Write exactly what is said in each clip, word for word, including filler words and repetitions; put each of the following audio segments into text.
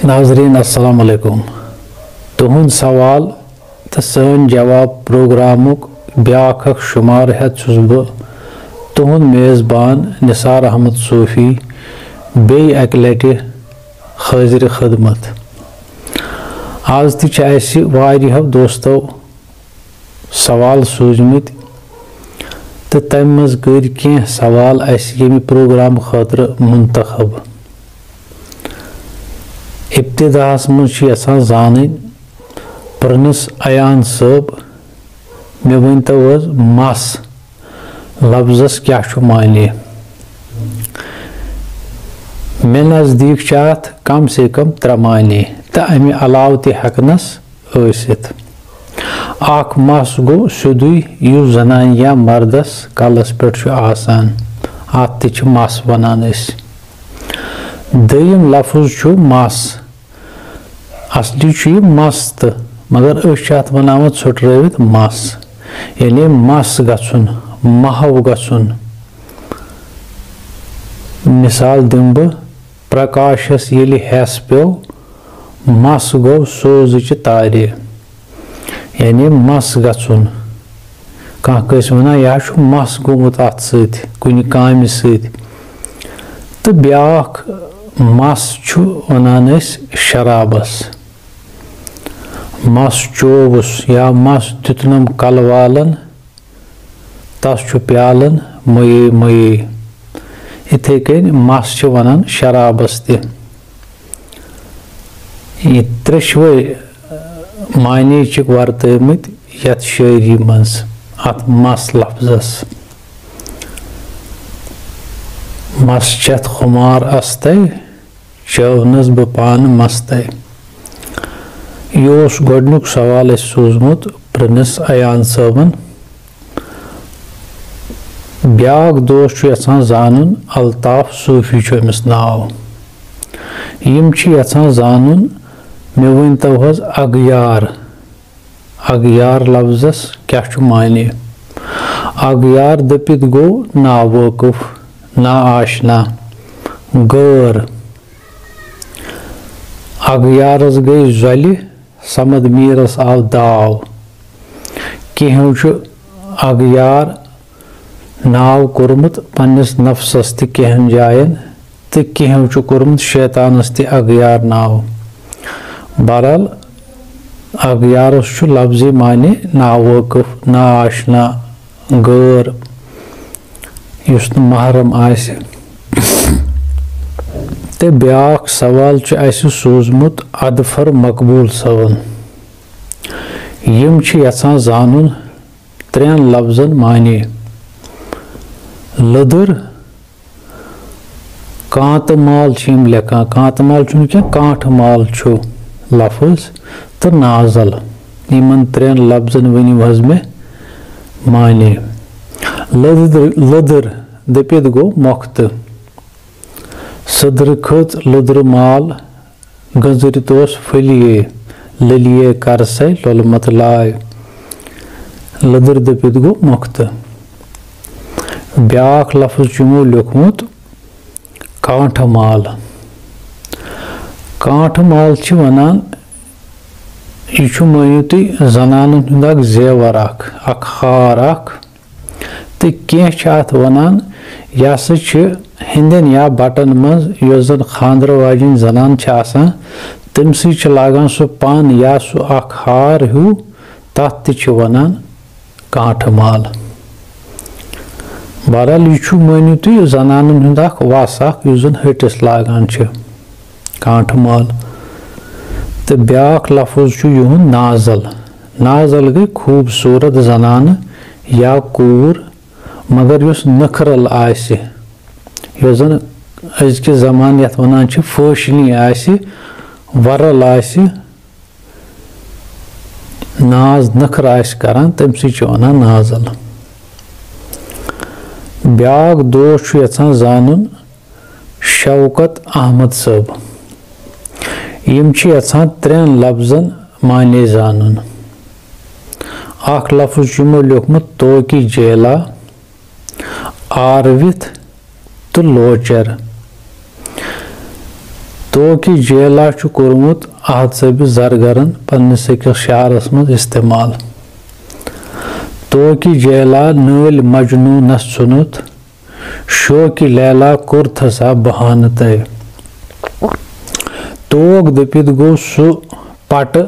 ناظرین، السلام علیکم۔ تُہُنٛد سوال تہٕ سٲنۍ جواب پروگرامُک بیٛاکھ اکھ شمار ہٮ۪تھ چھُس بہٕ تُہُنٛد میزبان نثار احمد صوفی بیٚیہِ اکہِ لٹہِ حٲضرِ خدمت۔ آز تہِ چھِ اَسہِ واریاہو دوستو سوال سوٗزمٕتۍ تہٕ تَمہِ منٛز کٔرۍ کینٛہہ سوال اَسہِ ییٚمہِ پروگرام خٲطرٕ منتخب۔ ابتداہَس منٛز چھِ یَژھان زانٕنۍ، پرنس ایان صٲب، مےٚ ؤنۍتو حظ، مَس لفظس کیٛاہ چھُ معنی؟ مےٚ نزدیٖک چھِ اَتھ کم سے کم ترٛےٚ معنی تہٕ اَمہِ علاوٕ تہِ ہٮ۪کنَس ٲسِتھ۔ اکھ مَس گوٚو سیوٚدُے، یُس زنانہِ یا مردس کلس پٮ۪ٹھ چھُ آسان، اَتھ تہِ چھِ مَس وَنان أسۍ۔ دوٚیِم لفظ چھُ مَس۔ اصلی چھُ یہِ مَس تہٕ، مگر أسۍ چھِ اَتھ بناوان ژھُٹرٲوِتھ مَس، یعنی مَس گژھُن، محو گژھُن۔ مثال دِمہٕ بہٕ، پرکاشس ییٚلہِ ہٮ۪س پیوٚو، مَس گوٚو سوزٕچہِ تارِ، یعنی مَس گژھُن۔ کانٛہہ کٲنٛسہِ وَنان، "یہِ حظ چھُ مَس گوٚمُت اَتھ سۭتۍ، کُنہِ کامہِ سۭتۍ۔" تہٕ بیٛاکھ مَس چھُ وَنان أسۍ شرابَس۔ مَس چووُس یا مَس دیُتنَم کَلہٕ والَن، تَس چھُ پیالَن مٔیی مٔیی۔ یِتھَے کٔنۍ مَس چھِ وَنان شرابَس تہِ۔ یہِ ترٛیٚشوَے معنی چھِکھ ورتٲومٕتۍ یَتھ شٲعری منٛز، اَتھ مَس لفظس۔ مَس چٮ۪تھ خُمار اَستے، چٲونَس بہٕ پانہٕ مَستے۔ یہِ اوس گۄڈٕنیُک سوال اَسہِ سوٗزمُت پرنس ایان صٲبن۔ بیٛاکھ دوست چھُ یَژھان زانُن، الطاف صوفی چھُ أمِس ناو۔ یِم چھِ یَژھان زانُن، مےٚ ؤنۍتو حظ، اغیار، اغیار لفظس کیٛاہ چھُ معنی؟ اغیار دٔپِتھ گوٚو ناوٲقف، نا آشنا، غٲر۔ اغیارس گٔے زۄلہِ، صمد میٖرس آو داو۔ کینٛہو چھُ اغیار ناو کوٚرمُت پننِس نفسس تہِ کینٛہن جاین، تہٕ کینٛہو چھُ کوٚرمُت شیطانس تہِ اغیار ناو۔ بہرحال، اغیارس چھُ لفظی معنی ناوٲقف، نا آشنا، غٲر، یُس نہٕ محرم آسہِ۔ تہٕ بیٛاکھ سوال چھُ اَسہِ سوٗزمُت اظفر مقبوٗل صٲبن۔ یِم چھِ یَژھان زانُن ترٛٮ۪ن لفظن معنی۔ لٔدٕر، کانٛتہٕ مال چھِ یِم لیکھان، کانٛتہٕ مال چھُنہٕ کینٛہہ، کانٛٹھٕ مال چھُ لفظ، تہٕ نازل۔ یِمن ترٛٮ۪ن لفظن ؤنِو حظ مےٚ معنی۔ لٔدٕر، لٔدٕر دٔپِتھ گوٚو مۄختہٕ۔ سٔدرٕ کھٔژ لٔدرٕ مال، گٔنزرِ توس پھٔلیے، لٔلیے کرسے لۄلمت لاے۔ لٔدٕر دٔپِتھ گوٚو مۄختہٕ۔ بیٛاکھ لفظ چھُ یِمو لیوٚکھمُت کانٛٹھٕ مال۔ کانٛٹھٕ مال چھِ وَنان، یہِ چھُ، مٲنِو تُہۍ، زنانن ہُنٛد اکھ زیور اکھ، اکھ ہار اکھ۔ تہٕ کینٛہہ چھِ اَتھ وَنان، یہِ ہسا چھِ ہیٚنٛدٮ۪ن یا بَٹَن منٛز، یۄس زَن خانٛدرٕ واجیٚنۍ زَنان چھِ آسان، تٔمۍ سٕے چھِ لاگان سُہ پَن یا سُہ اَکھ ہار ہیوٗ، تَتھ تہِ چھِ وَنان کانٛٹھٕ مال۔ بہرحال، یہِ چھُ، مٲنِو تُہۍ، زَنانَن ہُنٛد اَکھ وَس اَکھ، یُس زَن ۂٹِس لاگان چھِ، کانٛٹھٕ مال۔ تہٕ بیٛاکھ لفظ چھُ یِہُنٛد نازل۔ نازل گٔے خوٗبصوٗرت زنانہٕ یا کوٗر، مگر یۄس نٔکھرل آسہِ، یۄس زن أزکہِ زمانہٕ یتھ ونان چھِ فٲشنی آسہِ، ورل آسہِ، ناز نٔکھر آسہِ کران، تٔمۍ سٕے چھِ ونان نازل۔ بیٛاکھ دوست چھُ یژھان زانُن، شوکت احمد صٲب۔ یِم چھِ یژھان ترٛٮ۪ن لفظن معنی زانُن۔ اکھ لفظ چھُ یِمو لیوٗکھمُت توکہِ جیلا، آروِتھ تہٕ لوچر۔ توکہِ جیلا چھُ کوٚرمُت احد صٲبِ زرگرن پننِس أکِس شعرس منٛز استعمال۔ توکہِ جیلا نٲلۍ مجنوٗنس ژھُنُتھ، شوقہِ لیلا کوٚرتھسا بہانہٕ تۄہہِ۔ توک دٔپِتھ گوٚو سُہ پٹہٕ،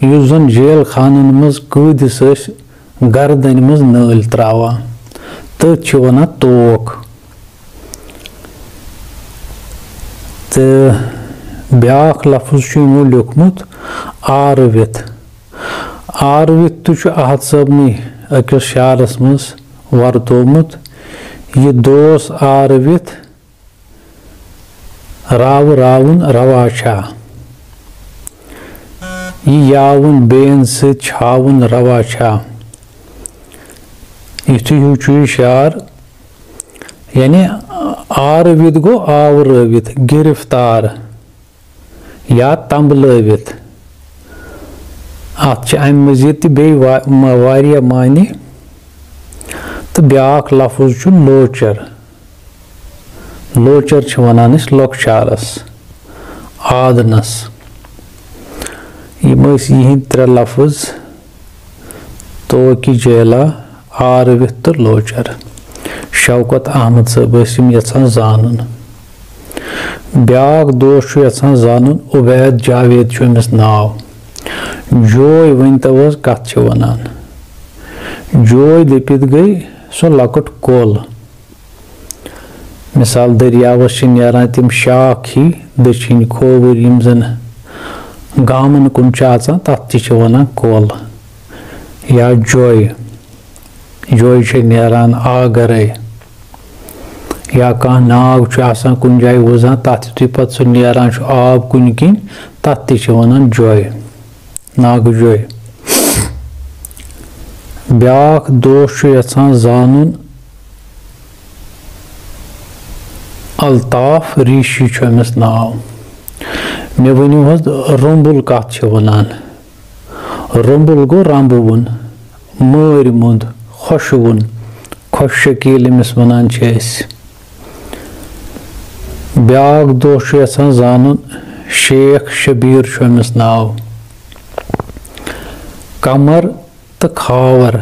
یُس زن جیل خانن منٛز قٲدِس ٲسۍ گردنہِ منٛز نٲلۍ تراوان، تٔتھۍ چھِ ونان توک۔ تہٕ بیاکھ لفظ چھُ یِمو لیوٗکھمُت آروِتھ۔ آروِتھ تہِ چھُ احد صٲبنٕے أکِس شعرس منٛز ورتوومُت۔ یہِ دوس آروِتھ راوٕ راوُن روا چھا؟ یہِ یاوُن بیٚین سۭتۍ چھاوُن روا چھا؟ یِتھُے ہیوٗ چھُ یہِ شعر، یعنی آروِتھ گوٚو آورٲوِتھ، گرفتار یا تنبلٲوِتھ۔ اَتھ چھِ اَمہِ مٔزیٖد تہِ بیٚیہِ وا-، ما-، واریاہ معنی۔ تہٕ بیٛاکھ لفظ چھُ لوچر۔ لوچر چھِ وَنان أسۍ لۄکچارَس، آدنَس۔ یِم ٲسۍ یِہِنٛدۍ ترٛےٚ لفظ، توکہِ جیلا، آروِتھ تہٕ لوچر۔ شوکت احمد صٲب ٲسۍ یِم یَژھان زانُن۔ بیٛاکھ دوست چھُ یَژھان زانُن، عبید جاوید چھُ أمِس ناو۔ جوے ؤنۍ تو حظ، کَتھ چھِ وَنان؟ جوے دٔپِتھ گٔے سۄ لۄکٕٹ کۄل۔ مثال، دٔریاوَس چھِ نیران تِم شاخ ہی دٔچھِنۍ کھووُرۍ، یِم زَن گامَن کُن چھِ اَژان، تَتھ تہِ چھِ وَنان کۄل یا جوے۔ جوے چھِ نیران آگرَے۔ یا کانٛہہ ناگ چھُ آسان کُنہِ جایہِ وٕزان، تَتھ یُتھُے پَتہٕ سُہ نیران چھُ آب کُنہِ کِنۍ، تَتھ تہِ چھِ وَنان جوے، ناگہٕ جوے۔ بیٛاکھ دوست چھُ یَژھان زانُن، الطاف ریٖشی چھُ أمِس ناو۔ مےٚ ؤنِو حظ، رۄمبُل کَتھ چھِ وَنان؟ رۄمبُل گوٚو رَمبہٕ وُن، مٲرۍ موٚنٛد، خۄشوُن، خۄش شکیٖل ییٚمِس وَنان چھِ أسۍ۔ بیٛاکھ دوست چھُ یَژھان زانُن، شیخ شبیٖر چھُ أمِس ناو۔ قمر تہٕ خاور،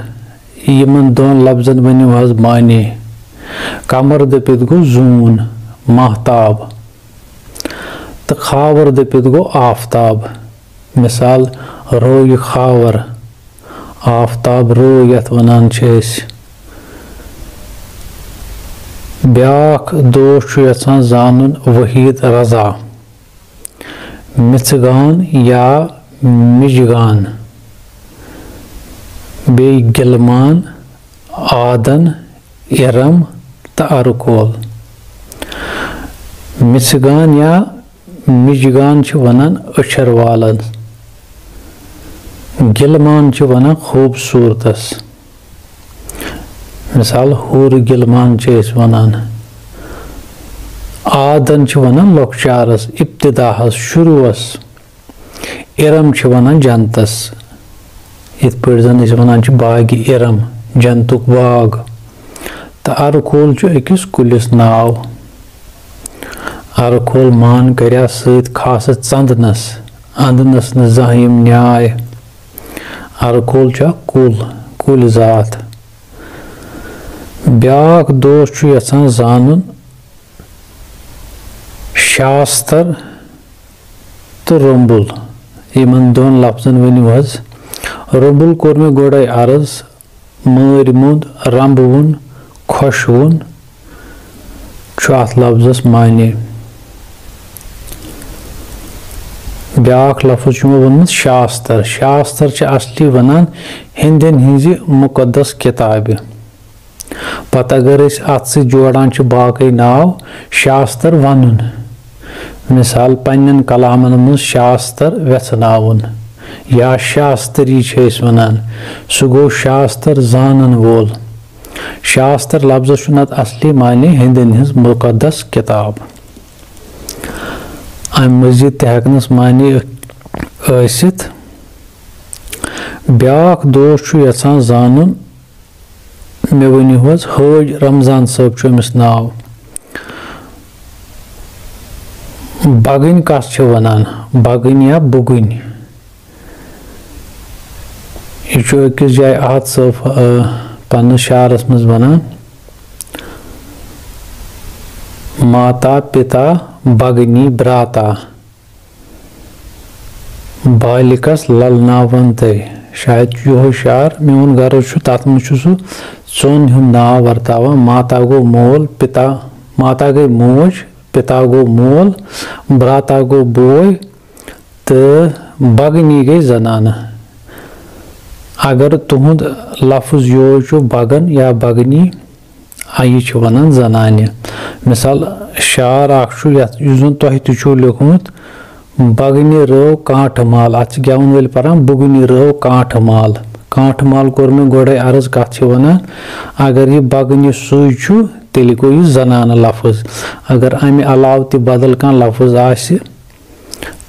یِمن دۄن لفظن ؤنِو حظ معنی۔ قمر دٔپِتھ گوٚو زوٗن، ماہتاب، تہٕ خاور دٔپِتھ گوٚو آفتاب۔ مثال، رویہِ خاور، آفتاب رو یَتھ وَنان چھِ أسۍ۔ بیٛاکھ دوست چھُ یَژھان زانُن وحیٖد رضا۔ مِژھگان یا مِجگان، بیٚیہِ گِلمان، آدن، اِرم تہٕ ارکول۔ مِژھگان یا مِجگان چھِ وَنان أچھر والن۔ گِلمان چھِ وَنان خوٗبصوٗرتس۔ مثال، حورِ گِلمان چھِ أسۍ وَنان۔ آدن چھِ وَنان لۄکچارس، ابتداہس، شروٗعس۔ اِرم چھِ وَنان جنتس، یِتھ پٲٹھۍ زَن أسۍ وَنان چھِ باغِ اِرم، جنتُک باغ۔ تہٕ ارکھول چھُ أکِس کُلِس ناو۔ ارکھول مان کَریا سۭتۍ خاصہٕ ژَندنَس، اَندنَس نہٕ زانٛہہ یِم نیٛاے۔ ارکھول چھُ اکھ کُل، کُلۍ زاتھ۔ بیٛاکھ دوست چھُ یَژھان زانُن شاستر تہٕ رۄمبُل۔ یِمن دۄن لفظن ؤنِو حظ۔ رۄمبُل کوٚر مےٚ گۄڈَے عرض، مٲرۍ موٚنٛد، رمبہٕ وُن، خۄشوُن چھُ اَتھ لفظس معنی۔ بیٛاکھ لفظ چھُ مےٚ ووٚنمُت شاستر۔ شاستر چھِ اصلی وَنان ہیٚندٮ۪ن ہٕنٛزِ مُقدس کِتابہِ۔ پتہٕ اگر أسۍ اتھ سۭتۍ جوڑان چھِ باقٕے ناو، شاستر ونُن۔ مثال، پننٮ۪ن کلامن منٛز شاستر ویژھناوُن یا شاستری چھِ أسۍ ونان، سُہ گوٚو شاستر زانن وول۔ شاستر لفظس چھُ نتہٕ اصلی معنی ہیٚندٮ۪ن ہٕنٛز مُقدس کِتاب۔ امہِ مزید تہِ ہٮ۪کنس معنی ٲسِتھ۔ بیٛاکھ دوست چھُ یژھان زانُن، مےٚ ؤنِو حظ، حٲج رمضان صٲب چھُ أمِس ناو۔ بگٕنۍ کَتھ چھِ وَنان؟ بگٕنۍ یا بُگٕنۍ؟ یہِ چھُ أکِس جایہِ احد صٲب، آ، پننِس شعرَس منٛز وَنان، ماتا پتا بگنی براتا، بالِکَس للناوَنتے۔ شاید چھُ یِہوٚے شعر۔ میون غرض چھُ، تَتھ منٛز چھُ سُہ ژۄن ہُنٛد ناو ورتاوان۔ ماتا گوٚو مول، پتا، ماتا گٔے موج، پتا گوٚو مول، براتا گوٚو بوے، تہٕ بگنی گٔے زنانہٕ۔ اگر تُہُنٛد لفظ یوٗر چھُ بگن یا بگنی، آ، یہِ چھِ وَنان زنانہِ۔ مثال، شعر اکھ چھُ یَتھ، یُس زَن تۄہہِ تہِ چھُو لیوٗکھمُت، بگنہِ رٲو کانٛٹھٕ مال۔ اَتھ چھِ گٮ۪وَن وٲلۍ پَران، بُگنہِ رٲو کانٛٹھٕ مال۔ کانٛٹھٕ مال کوٚر مےٚ گۄڈَے عرض، کَتھ چھِ وَنان۔ اگر یہِ بگنہِ سُے چھُ، تیٚلہِ گوٚو یہِ زنانہٕ لفظ۔ اگر اَمہِ علاوٕ تہِ بدل کانٛہہ لفظ آسہِ،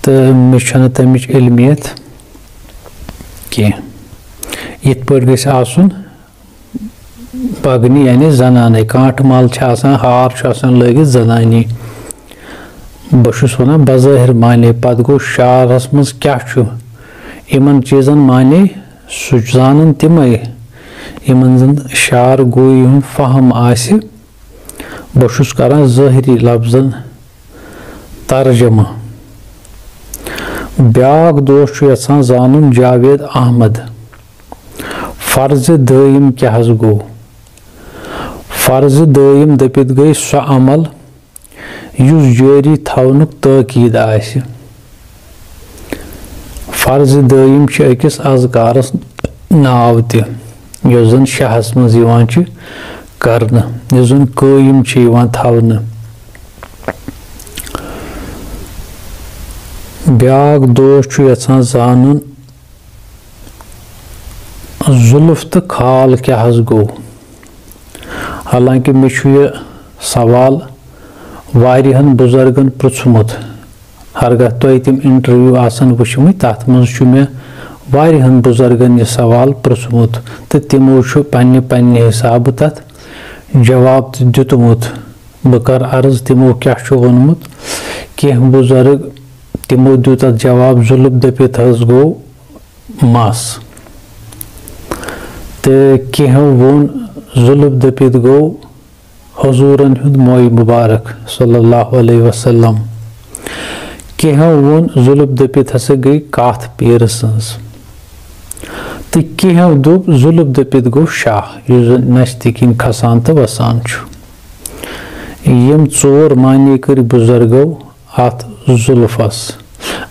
تہٕ مےٚ چھَنہٕ تَمِچ علمیت کینٛہہ۔ یِتھ پٲٹھۍ گژھِ آسُن، بگنی یعنی زنانَے۔ کانٛٹھٕ مال چھِ آسان، ہار چھُ آسان لٲگِتھ زنانی۔ بہٕ چھُس وَنان بظٲہِر معنی، پَتہٕ گوٚو شعرَس منٛز کیٛاہ چھُ؟ یِمَن چیٖزَن معنی سُہ چھُ زانان تِمَے، یِمَن زَن شعر گویی ہُنٛد فہم آسہِ۔ بہٕ چھُس کران ظٲہری لفظن ترجمہٕ۔ بیٛاکھ دوست چھُ یژھان زانُن جاوید احمد، فرض دٲیِم کیٛاہ حظ گوٚو؟ فرض دٲیِم دٔپِتھ گٔے سُہ عمل یُس جٲری تھاونُک تٲکیٖد آسہِ۔ فرض دٲیِم چھِ أکِس اذکارس ناو تہِ، یُس زن شاہس منٛز یِوان چھِ کرنہٕ، یُس زن قٲیِم چھِ یِوان تھاونہٕ۔ بیٛاکھ دوست چھُ یژھان زانُن، زُلف تہٕ خال کیٛاہ حظ گوٚو؟ حالانکہ مےٚ چھُ یہِ سوال واریاہن بُزرگن پرٛژھمُت۔ ہرگاہ تۄہہِ تِم interview آسن وٕچھمٕتۍ، تَتھ منٛز چھُ مےٚ واریاہن بُزرگن یہِ سوال پرٛژھمُت تہٕ تِمو چھُ پننہِ پننہِ حسابہٕ تَتھ جواب تہِ دیُتمُت۔ بہٕ کرٕ عرض، تِمو کیٛاہ چھُ ووٚنمُت۔ کینٛہہ بُزرگ، تِمو دیُت اَتھ جواب، زُلف دٔپِتھ حظ گوٚو مَس۔ تہٕ کینٛہو ووٚن، زُلف دٔپِتھ گوٚو حضوٗرن ہُنٛد موے مُبارک صلی اللہ علیہ وسلم۔ کینٛہو ووٚن، زُلف دٔپِتھ ہسا گٔے کَتھ پیٖرٕ سٕنٛز۔ تہٕ کینٛہو دوٚپ، زُلف دٔپِتھ گوٚو شاہ، یُس زن نستہِ کِنۍ کھسان تہٕ وسان چھُ۔ یِم ژور معنی کٔرۍ بُزرگو اَتھ زُلفس۔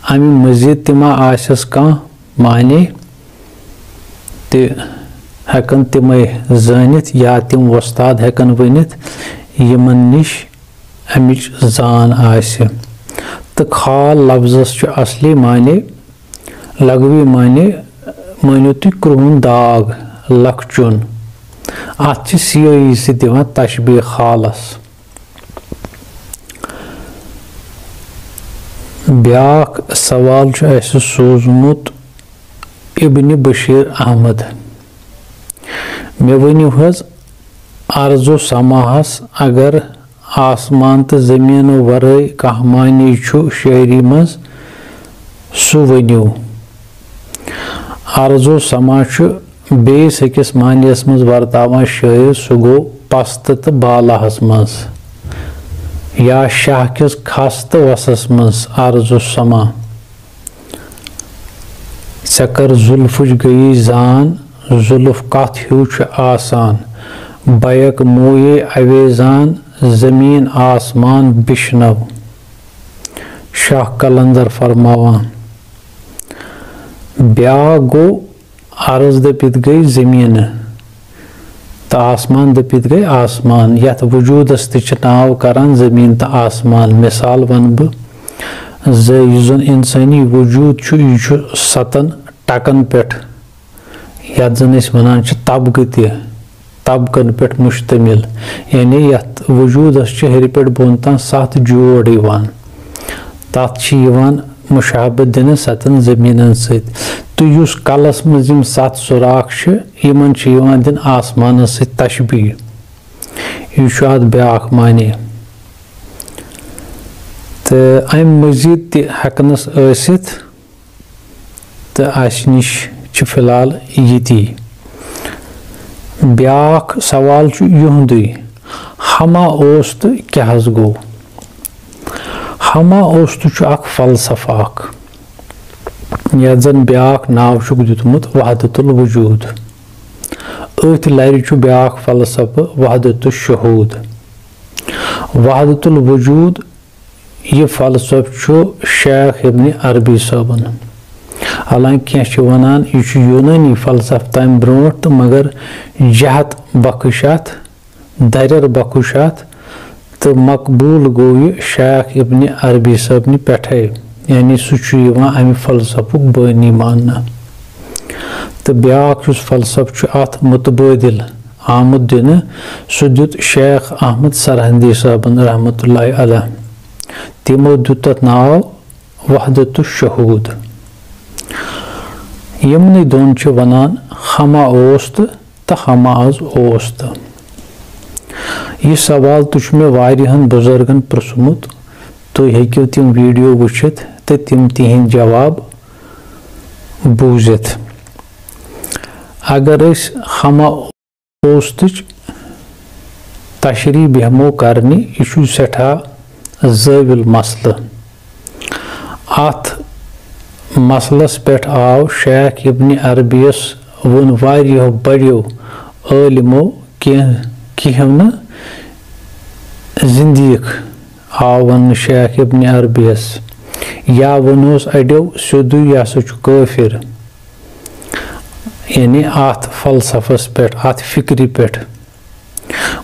اَمہِ مٔزیٖد تہِ ما آسٮ۪س کانٛہہ معنی؟ تہِ ہٮ۪کن تِمے زٲنِتھ یا تِم وۄستاد ہٮ۪کن ؤنِتھ، یِمن نِش اَمِچ زان آسہِ۔ تہٕ خال لفظس چھُ اصلی معنی، لغوی معنی مٲنِو تُہۍ کرٛہُن داغ، لۄکچُن۔ اَتھ چھِ سیٲہی سۭتۍ دِوان تشبیہ خالس۔ بیٛاکھ سوال چھُ اَسہِ سوٗزمُت ابن بشیر احمد۔ مےٚ ؤنِو حظ، عرض و سماہس اگر آسمان تہٕ زٔمیٖنو ورٲے کانٛہہ معنی چھُ شٲعری منٛز، سُہ ؤنِو۔ عرض و سما چھُ بیٚیِس أکِس معنیَس منٛز ورتاوان شٲعر، سُہ گوٚو پستہٕ تہٕ بالاہَس منٛز، یا شاہ کِس کھس تہٕ وسس منٛز۔ عرض و سما۔ ژےٚ کر زُلفٕچ گٔیی زان، زُلف کتھ ہیوٗ چھُ آسان، بیک مویے اویزان، زمین آسمان بشنو۔ شاہ قلندر فرماوان۔ بیٛاکھ گوٚو، عرض دٔپِتھ گٔے زٔمیٖنہٕ تہٕ آسمان دٔپِتھ گٔے آسمان۔ یَتھ وجوٗدس تہِ چھِ ناو کران زٔمیٖن تہٕ آسمان۔ مثال وَنہٕ بہٕ زِ یُس زَن اِنسٲنی وجوٗد چھُ، یہِ چھُ سَتَن ٹَکَن پٮ۪ٹھ، یَتھ زَن أسۍ وَنان چھِ طبقہٕ تہِ، طبقن پٮ۪ٹھ مشتمل، یعنی یتھ وجودس چھِ ہیٚرِ پٮ۪ٹھ بۄن تام ستھ جوڑ یِوان۔ تتھ چھِ یِوان مشابہت دِنہٕ ستن زٔمیٖنن سۭتۍ۔ تہٕ یُس کلس منٛز یِم ستھ سوراخ چھِ، یِمن چھِ یِوان دِنہٕ آسمانس سۭتۍ تشبیہ۔ یہِ چھُ اتھ بیٛاکھ معنی۔ تہٕ اَمہِ مٔزیٖد تہِ ہٮ۪کنَس ٲسِتھ، تہٕ اَسہِ نِش چھِ فی الحال یِتی۔ بیٛاکھ سوال چھُ یِہُنٛدُے، ہما اوس تہٕ کیٛاہ حظ گوٚو؟ ہما اوس تہٕ چھُ اکھ فلسفہٕ اکھ، یَتھ زَن بیٛاکھ ناو چھُکھ دیُتمُت وحدت الوجود۔ أتھۍ لَرِ چھُ بیٛاکھ فلسفہٕ وحدت الشہود۔ وحدت الوجود یہِ فلسفہٕ چھُ شیخ ابن عربی صٲبُن۔ حالانکہ کینٛہہ چھِ وَنان یہِ چھُ یوٗنٲنی فلسفہٕ تَمہِ برونٛٹھ تہٕ مگر جہت بخش اَتھ، دَرٮ۪ر بخش اَتھ تہٕ مقبوٗل گوٚو یہِ شیخ ابن عربی صٲبنہِ پٮ۪ٹھَے، یعنی سُہ چھُ یِوان اَمہِ فلسفُک بٲنی ماننہٕ۔ تہٕ بیٛاکھ یُس فلسفہٕ چھُ اَتھ متبٲدِل آمُت دِنہٕ، سُہ دیُت شیخ احمد سرہندی صٲبن رحمتہ اللہ علیہ۔ تِمو دیُت تَتھ ناو وحدت الشہود۔ یِمنٕے دۄن چھِ وَنان ہما اوس تہٕ تہٕ ہما از اوس تہٕ۔ یہِ سوال تہِ چھُ مےٚ واریاہَن بُزرگَن پرٛژھمُت۔ تُہۍ ہیٚکِو تِم ویٖڈیو وٕچھِتھ تہٕ تِم تِہِنٛدۍ جواب بوٗزِتھ۔ اگر أسۍ ہما اوستٕچ تشریح بیہمو کرنہِ، یہِ چھُ سٮ۪ٹھاہ زٲوِل مسلہٕ۔ اَتھ مسلس پٮ۪ٹھ آو شیخ ابن عربیَس ووٚن واریاہو بڑیو عٲلمو کینٛہہ، کینٛہہ نہٕ زندیق آو وننہٕ شیخ ابن عربیَس، یا ووٚنہوس اڑیو سیوٚدُے، یہِ ہسا چھُ کٲفِر۔ یعنی اَتھ فلسفس پٮ۪ٹھ، اَتھ فکرِ پٮ۪ٹھ۔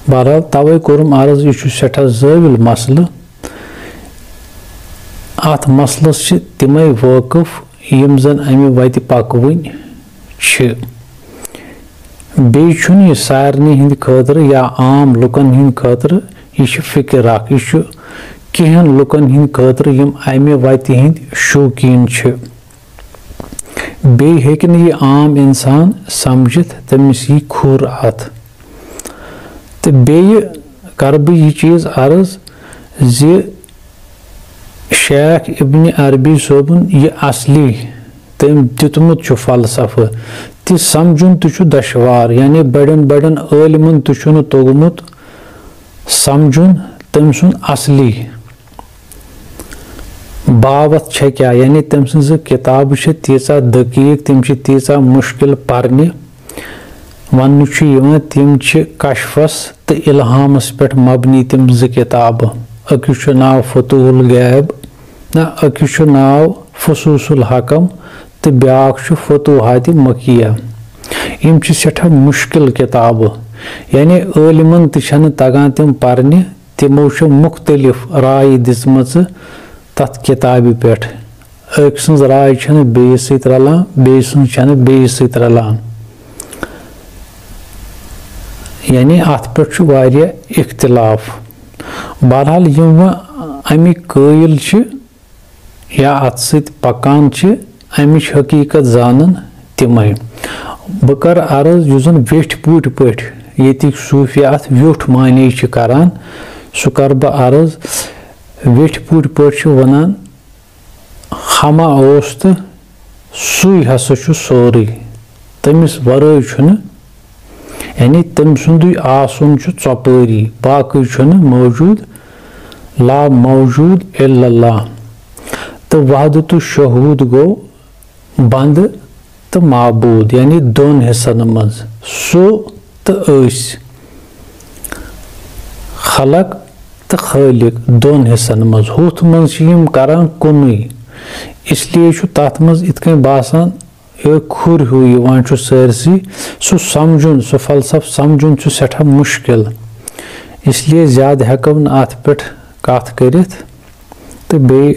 بہرحال، توے کوٚرُم عرض، یہِ چھُ سٮ۪ٹھاہ زٲوِل مسلہٕ۔ اَتھ مسلس چھِ تِمے وٲقف، یِم زن اَمہِ وتہِ پکوٕنۍ چھِ۔ بیٚیہِ چھُنہٕ یہِ سارنٕے ہٕنٛدِ خٲطرٕ یا عام لُکن ہٕنٛدِ خٲطرٕ، یہِ چھِ فکر اکھ، یہِ چھُ کینٛہن لُکن ہٕنٛدِ خٲطرٕ، یِم اَمہِ وتہِ ہٕنٛدۍ شوقیٖن چھِ۔ بیٚیہِ ہیٚکہِ نہٕ یہِ عام اِنسان سمجھِتھ، تٔمِس یی کھُر اَتھ۔ تہٕ بیٚیہِ کَرٕ بہٕ یہِ چیٖز عرض زِ شیخ ابن عربی صٲبُن یہِ اصلی تٔمۍ دیُتمُت چھُ فلسفہٕ تہِ سمجھُن تہِ چھُ دشوار، یعنی بڑٮ۪ن بڑٮ۪ن عٲلمَن تہِ چھُنہٕ توٚگمُت سمجھُن تٔمۍ سُنٛد اصلی باوتھ چھےٚ کیٛاہ، یعنی تٔمۍ سٕنٛزٕ کِتابہٕ چھِ تیٖژاہ دقیٖق، تِم چھِ تیٖژاہ مُشکِل پرنہِ۔ وننہٕ چھُ یِوان، تِم چھِ کشفس تہٕ الہامس پٮ۪ٹھ مبنی تِم زٕ کِتابہٕ۔ أکِس چھُ ناو فتوح الغیب، نہ، أکِس چھُ ناو فصوص الحکم تہٕ بیٛاکھ چھُ فتوحات مکیہ۔ یِم چھِ سٮ۪ٹھاہ مُشکِل کِتابہٕ، یعنی عٲلمن تہِ چھَنہٕ تگان تِم پرنہِ۔ تِمو چھِ مُختٔلِف راے دِژمَژٕ تَتھ کِتابہِ پٮ۪ٹھ۔ أکۍ سٕنٛز راے چھَنہٕ بیٚیِس سۭتۍ رَلان، بیٚیہِ سٕنٛز چھَنہٕ بیٚیِس سۭتۍ رَلان۔ یعنی اَتھ پٮ۪ٹھ چھُ واریاہ اختلاف۔ بہرحال، یِم وۄنۍ اَمِکۍ قٲیِل چھِ، یا اَتھ سۭتۍ پَکان چھِ، اَمِچ حقیٖقت زانَن تِمَے۔ بہٕ کَرٕ عرض، یُس زَن ویٹھۍ پوٗٹھۍ پٲٹھۍ ییٚتِکۍ صوٗفی اَتھ ویوٚٹھ معنی چھِ کَران، سُہ کَرٕ بہٕ عرض۔ ویٹھۍ پوٗٹھۍ پٲٹھۍ چھِ وَنان، ہما اوس تہٕ سُے ہسا چھُ سورُے، تٔمِس وَرٲے چھُنہٕ، یعنی تٔمۍ سُنٛدُے آسُن چھُ ژۄپٲری، باقٕے چھُنہٕ موجود، لا موجود الا اللہ۔ تہٕ وحدت الشہود گوٚو بندٕ تہٕ معبوٗد، یعنی دۄن حصن منٛز، سُہ تہٕ أسۍ۔ خلق تہٕ خٲلق دۄن حصن منٛز، ہُتھ منٛز چھِ یِم کران کُنُے۔ اس لیے چھُ تَتھ منٛز یِتھ کٔنۍ باسان، یہِ کھُر ہیوٗ یِوان چھُ سٲرسٕے۔ سُہ سمجھُن، سُہ فلسفہٕ سمجھُن چھُ سٮ۪ٹھاہ مُشکِل۔ اس لیے زیادٕ ہٮ۪کو نہٕ اَتھ پٮ۪ٹھ کَتھ کٔرِتھ۔ تہٕ بیٚیہِ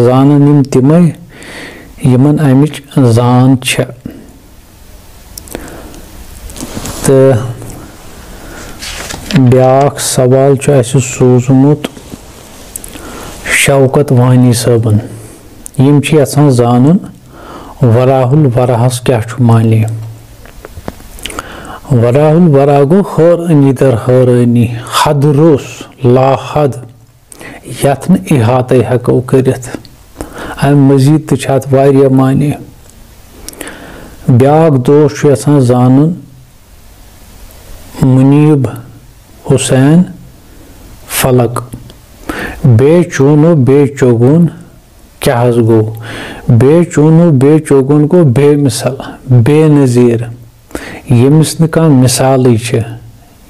زانَن یِم تِمَے، یِمَن اَمِچ زان چھےٚ۔ تہٕ بیٛاکھ سوال چھُ اَسہِ سوٗزمُت شوکت وانی صٲبَن۔ یِم چھِ یَژھان زانُن، وراہ الورہَس کیٛاہ چھُ معنی؟ وراہ الورہ گوٚو حٲرٲنی در حٲرٲنی، حد روٚس، لا حد۔ یَتھ نہٕ احاطے ہٮ۪کو کٔرِتھ۔ اَمہِ مٔزیٖد تہِ چھِ اَتھ واریاہ معنی۔ بیٛاکھ دوست چھُ یَژھان زانُن مُنیٖب حُسین فلک۔ بے چوٗنو بے چوگُن کیٛاہ حظ گوٚو؟ بے چوٗنو بے چوگُن گوٚو بے مثل، بے نظیٖر، ییٚمِس نہٕ کانٛہہ مثالٕے چھِ،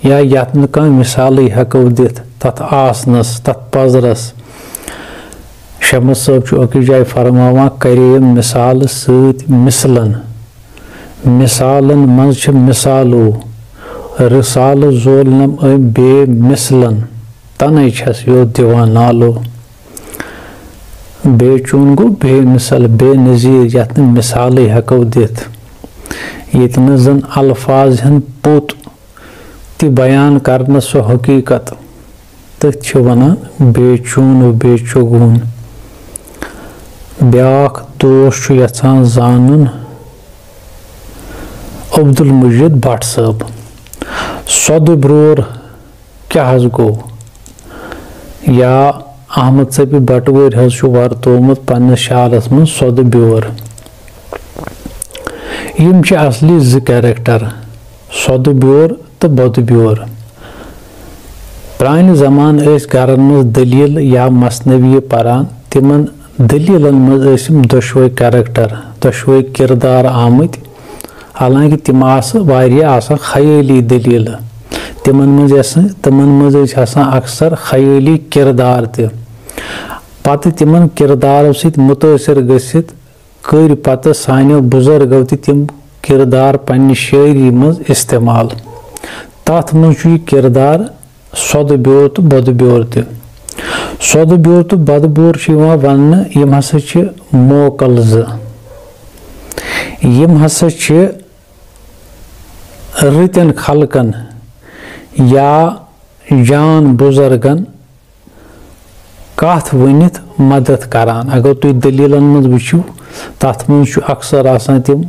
یا یَتھ نہٕ کانٛہہ مثالٕے ہٮ۪کو دِتھ، تَتھ آسنَس، تَتھ پَزرَس۔ شمس صٲب چھُ أکِس جایہِ فرماوان، کَریم مثالہٕ سۭتۍ مثلن، مثالن منٛز چھِ مثالو، رسالہٕ زولنم أمۍ بے مثلن، تَنے چھَس یوت دِوان نالو۔ بے چون گوٚو بے مثل، بے نظیٖر، یَتھ نہٕ مثالٕے ہٮ۪کو دِتھ، ییٚتہِ نہٕ زَن الفاظ ہن پوٚت تہِ بیان کرنہٕ سُہ حقیٖقت، تٔتھۍ چھِ وَنان بے چون و بے چوگون۔ بیٛاکھ دوست چھُ یَژھان زانُن عبدالمجید بٹ صٲب، سۄدٕ برٛور کیٛاہ حظ گوٚو؟ یا احمد ژبہِ بٹوٲرۍ حظ چھُ ورتومُت پننِس شعرس منٛز سۄدٕ بیور۔ یِم چھِ اصلی زٕ character، سۄدٕ بیور تہٕ بۄدٕ بیور۔ پرانہِ زمانہٕ ٲسۍ گرن منٛز دٔلیٖل یا مثنوی پران، تِمن دٔلیٖلن منٛز ٲسۍ یِم دۄشوے character، دۄشوے کردار آمٕتۍ۔ حالانکہ تِم آسہٕ واریاہ آسان خیٲلی دٔلیٖلہٕ۔ تِمن منٛز ٲسۍ، تِمن منٛز ٲسۍ آسان اکثر خیٲلی کردار تہِ۔ پتہٕ تِمن کردارو سۭتۍ مُتٲثر گٔژھِتھ کٔرۍ پتہٕ سانیو بُزرگو تہِ تِم کردار پننہِ شٲعری منٛز استعمال۔ تتھ منٛز چھُ یہِ کردار سۄدٕ بیور تہٕ بۄدٕ بیور تہِ۔ سۄدٕ بیور تہٕ بۄدٕ بیور چھُ یِوان وننہٕ، یِم ہسا چھِ موکل زٕ۔ یِم ہسا چھِ رٕتٮ۪ن خلقن یا جان بُزرگن کتھ ؤنِتھ مدد کران۔ اگر تُہۍ دٔلیٖلن منٛز وٕچھِو، تتھ منٛز چھُ اکثر آسان تِم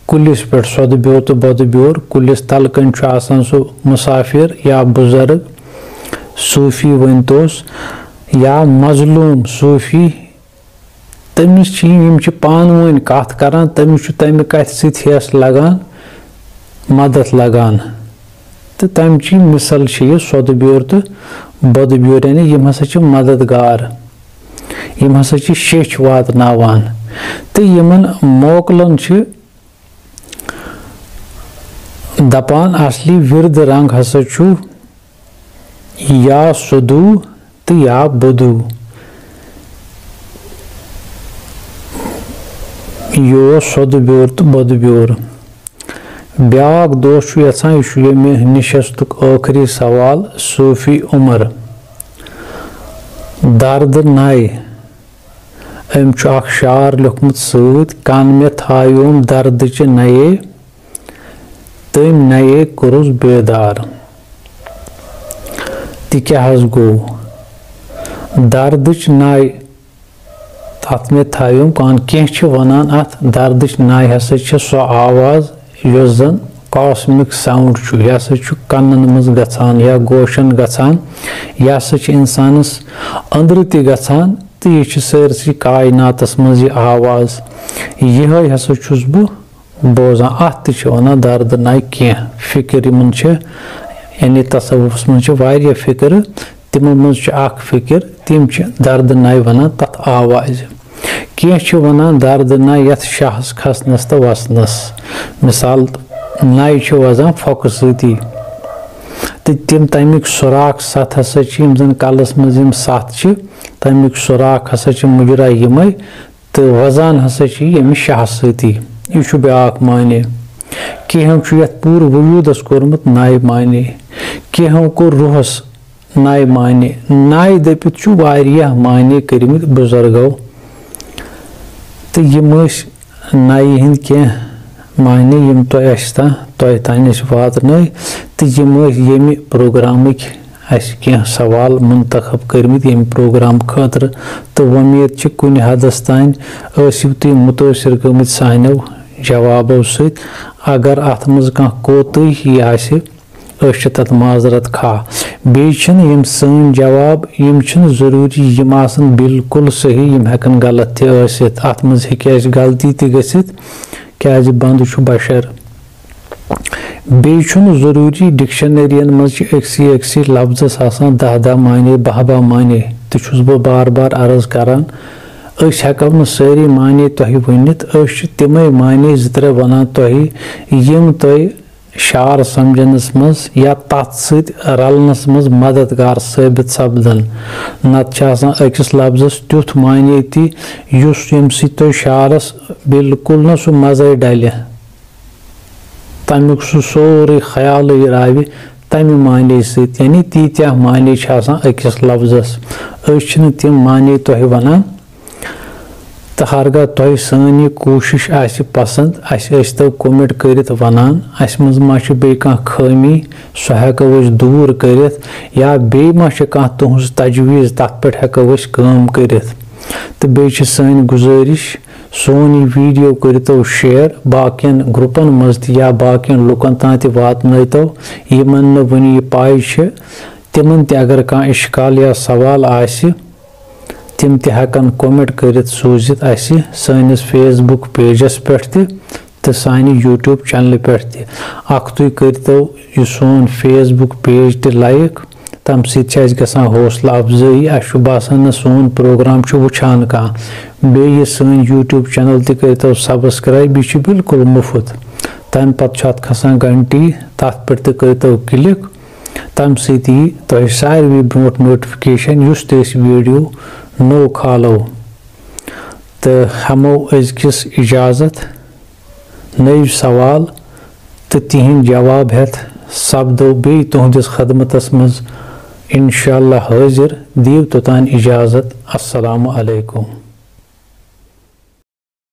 کُلِس پٮ۪ٹھ سۄدٕ بیور تہٕ بۄدٕ بیور، کُلِس تلہٕ کنۍ چھُ آسان سُہ مُسافِر یا بُزرگ، صوٗفی ؤنۍتوس یا مظلوٗم صوٗفی۔ تٔمِس چھِ یِم، یِم چھِ پانہٕ ؤنۍ کتھ کران، تٔمِس چھُ تمہِ کتھِ سۭتۍ ہٮ۪س لگان، مدد لگان۔ تہٕ تَمہِ چی مثل چھِ یہِ سۄدٕ بیور تہٕ بۄدٕ بیور، یعنی یِم ہسا چھِ مددگار، یِم ہسا چھِ شیٚچھ واتناوان۔ تہٕ یِمن موکلن چھِ دپان، اصلی وِرد رنگ ہسا چھُ یا سدوٗ تہٕ یا بُدوٗ۔ یہِ اوس سۄدٕ بیور تہٕ بۄدٕ بیور۔ بیٛاکھ دوست چھُ یژھان، یہِ چھُ ییٚمہِ نِشستُک ٲخری سوال، صوٗفی عمر۔ درد نَے۔ أمۍ چھُ اکھ شعر لیوٚکھمُت سۭتۍ، کن مےٚ تھایوم دردٕچہِ نَیے، تٔمۍ نَیے کوٚرُس بیدار۔ تہِ کیٛاہ حظ گوٚو؟ دردٕچ نَے، تَتھ مےٚ تھایوم کن۔ کینٛہہ چھِ وَنان، اَتھ دردٕچ نَے ہسا چھِ سۄ آواز یۄس زَن cosmic sound چھُ، یہِ ہسا چھُ کَنَن منٛز گژھان یا گوشَن گژھان، یہِ ہسا چھِ اِنسانَس أنٛدرٕ تہِ گژھان تہٕ یہِ چھِ سٲرسٕے کایناتَس منٛز یہِ آواز۔ یِہوٚے ہسا چھُس بہٕ بوزان۔ اَتھ تہِ چھِ وَنان دردٕ نَے کینٛہہ۔ فِکِر یِمَن چھِ، یعنی تصوفَس منٛز چھِ واریاہ فِکرٕ، تِمو منٛز چھِ اَکھ فِکِر، تِم چھِ دردٕ نَے وَنان تَتھ آوازِ۔ کینٛہہ چھِ وَنان دردٕ نَے یَتھ شاہَس کھسنَس تہٕ وَسنَس، مِثال، نَے چھِ وَزان پھۄکہٕ سۭتی۔ تہٕ تِم تَمِکۍ سُراخ سَتھ ہسا چھِ، یِم زَن کَلَس منٛز یِم سَتھ چھِ، تَمِکۍ سُراخ ہسا چھِ مُجرا یِمَے، تہٕ وَزان ہسا چھِ ییٚمہِ شاہہٕ سۭتی۔ یہِ چھُ بیٛاکھ معنی۔ کینٛہو چھُ یَتھ پوٗرٕ وجوٗدَس کوٚرمُت نَے معنی، کینٛہو کوٚر روحَس نَے معنی۔ نَے دٔپِتھ چھُ واریاہ معنی کٔرمٕتۍ بُزرگو۔ تہٕ یِم ٲسۍ نَیہِ ہِنٛدۍ کینٛہہ معنی، یِم تۄہہِ اَسہِ تام، تۄہہِ تام أسۍ واتنٲے۔ تہٕ یِم ٲسۍ ییٚمہِ پروگرامٕکۍ اَسہِ کینٛہہ سوال منتخب کٔرمٕتۍ ییٚمہِ پروگرام خٲطرٕ، تہٕ وۄمید چھِ کُنہِ حدس تام ٲسِو تُہۍ مُتٲثر گٔمٕتۍ سانیو جوابو سۭتۍ۔ اگر اَتھ منٛز کانٛہہ کوتٲہی آسہِ، أسۍ چھِ تَتھ معذرت خواہ۔ بیٚیہِ چھِنہٕ یِم سٲنۍ جواب، یِم چھِنہٕ ضروٗری یِم آسَن بالکل صحیح، یِم ہٮ۪کَن غلط تہِ ٲسِتھ۔ اَتھ منٛز ہیٚکہِ اَسہِ غلطی تہِ گٔژھِتھ، کیٛازِ بنٛدٕ چھُ بشر۔ بیٚیہِ چھُنہٕ ضروٗری، ڈکشنریَن منٛز چھِ أکسٕے أکسٕے لفظس آسان دَہ دَہ معنی، باہ باہ معنی۔ تہِ چھُس بہٕ بار بار عرض کران، أسۍ ہٮ۪کو نہٕ سٲری معنی تۄہہِ ؤنِتھ۔ أسۍ چھِ تِمے معنی زٕ ترٛےٚ وَنان تۄہہِ، یِم تۄہہِ شعر سمجھنس منٛز یا تتھ سۭتۍ رلنس منٛز مددگار ثٲبت سپدن۔ نتہٕ چھِ آسان أکِس لفظس تیُتھ معنی تہِ، یُس، ییٚمہِ سۭتۍ تۄہہِ شعرس بالکل نہٕ سُہ مزے ڈلہِ، تمیُک سُہ سورُے خیالٕے راوِ تمہِ معنی سۭتۍ۔ یعنی تیٖتیٛاہ معنی چھِ آسان أکِس لفظس۔ أسۍ چھِنہٕ تِم معنی تۄہہِ ونان۔ تہٕ ہرگاہ تۄہہِ سٲنۍ یہِ کوٗشِش آسہِ پسنٛد، اَسہِ ٲسۍتو comment کٔرِتھ وَنان، اَسہِ منٛز ما چھِ بیٚیہِ کانٛہہ خٲمی، سُہ ہٮ۪کو أسۍ دوٗر کٔرِتھ، یا بیٚیہِ ما چھِ کانٛہہ تُہٕنٛز تجویٖز، تَتھ پٮ۪ٹھ ہٮ۪کو أسۍ کٲم کٔرِتھ۔ تہٕ بیٚیہِ چھِ سٲنۍ گُزٲرِش، سون یہِ video کٔرۍتو share باقیَن groupن منٛز تہِ یا باقیَن لُکَن تام تہِ واتنٲیتو، یِمَن نہٕ وٕنہِ یہِ پَے چھِ، تِمَن تہِ اگر کانٛہہ اِشکال یا سوال آسہِ، تِم تہِ ہٮ۪کَن comment کٔرِتھ سوٗزِتھ اَسہِ سٲنِس Facebook pageس پٮ۪ٹھ تہِ تہٕ سانہِ YouTube channelہِ پٮ۪ٹھ تہِ۔ اَکھتُے کٔرۍتو یہِ سون Facebook page تہِ like، تَمہِ سۭتۍ چھِ اَسہِ گژھان حوصلہٕ اَفزٲیی، اَسہِ چھُ باسان نہ سون program چھُ وٕچھان کانٛہہ۔ بیٚیہِ یہِ سٲنۍ YouTube channel تہِ کٔرۍتو subscribe، یہِ چھُ بالکل مُفت۔ تَمہِ پَتہٕ چھُ اَتھ کھسان گھنٹی، تَتھ پٮ۪ٹھ تہِ کٔرۍتو click۔ تَمہِ سۭتۍ یی تۄہہِ ساروی برونٛٹھ notification یُس تہِ أسۍ video نوٚو کھالو۔ تہٕ ہٮ۪مو أزکِس اِجازت، نٔوۍ سوال تہٕ تِہِنٛدۍ جواب ہٮ۪تھ سپدو بیٚیہِ تُہٕنٛدِس خدمتس منٛز انشاءاللہ حٲضِر۔ دِیِو توٚتام اِجازت۔ السلام علیکم۔